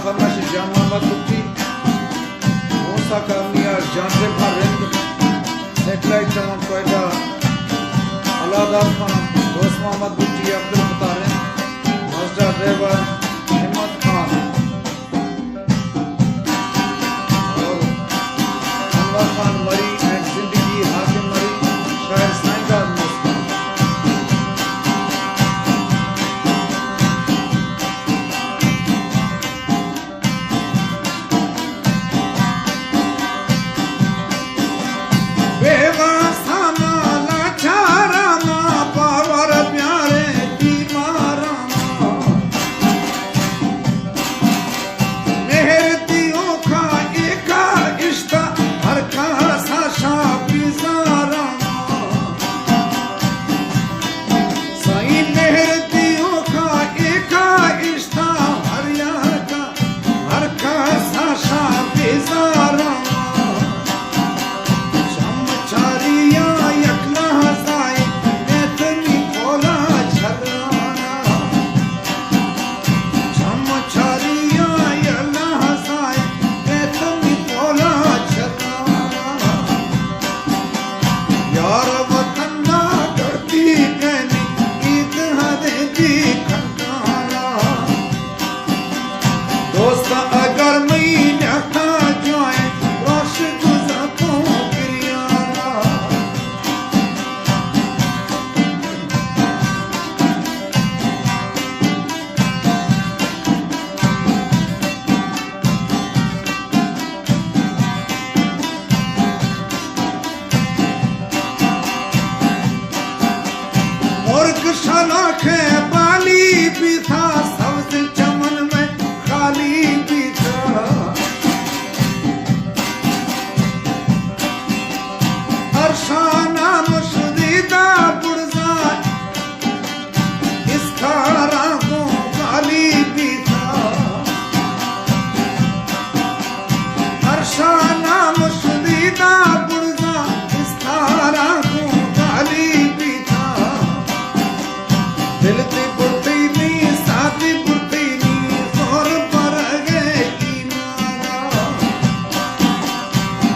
فرمائش جان محمد بگٹی، موسیٰ کالونی ءَ جان ٹرپ ءَ رند، سیٹلائٹ ٹاؤن کوئٹہ، اللہ داد خان، دوست محمد بگٹی، عبدالفتاح رند، مازدا ڈرائیور، ہمت خان اور انور خان مری اینڈ زندگی حاکم مری، شاعر سائیں داد موسیٰ۔ بے واساں ما لاچاراں، ما باور بیاریں بیماراں۔ مہر دیوکا ایکا اشتا، ہر کاسا شاں بیزاراں۔ سائیں مہر دیوکا ایکا اشتا، ہر یکا ہر کاسا شاں بیزاراں۔ چم چاریا یک لحظہ ءَ، میتنی پولا چرانا۔ چم چاریا یک لحظہ ءَ، میتنی پولا چرانا۔ یار وطن ءَ گردی کنی، عید ہدے بی کھنڈانا۔ دوست اگر مئی نکا جوائیں، روش گزا تو گریانا۔ مرگ شالاخ بالی بیتا، سبز چمن میں خالی بیتا۔ ارشانا مشدیدا برزا استاراں گوں گالی بیتا۔ ارشانا مشدیدا برزا استاراں گوں گالی بیتا۔ دل تے برتئی نی، ساہ تے برتئی نی، زور برگ ءَ ایمانا۔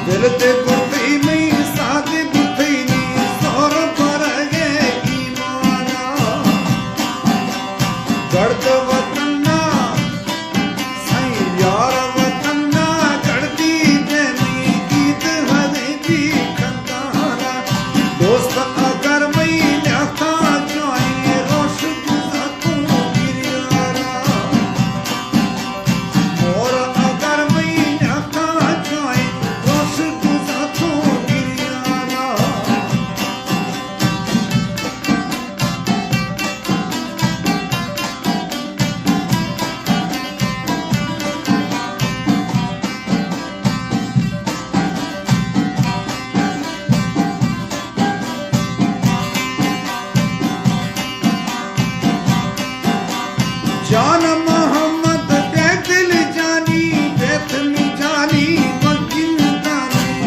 دل تے برتئی نی، ساہ تے برتئی نی، زور برگ ءَ ایمانا۔ گڑد وطن ءَ سائیں یار وطن ءَ گڑدی دینی، عید ہدے بی کھنڈانا۔ دوست اگر مئی نکا جوائیں، روش گزا تو گریانا۔ مور اگر مئی نکا جوائیں، روش گزا تو گریانا۔ جان محمد بے دل جانی، بے تمی جانی، مگندانی۔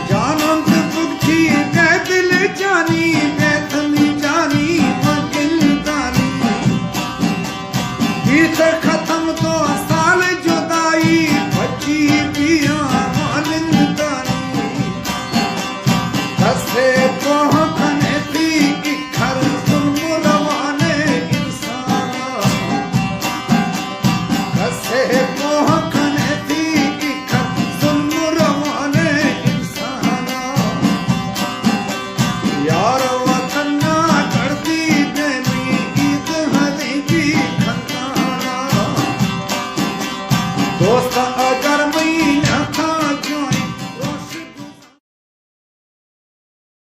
جانانت بگٹی بے دل جانی، بے تمی جانی، مگندانی۔ بیت ختم دو سال جدائی، بچی بیا مانندانی۔ کسے پوہ کنے تئی کر ظلم روان انسانا۔ کسے پوہ کنے تئی کر ظلم روان انسانا۔ یار وطن ءَ گڑدی دینی، عید ہدے بی کھنڈانا۔ دوست اگر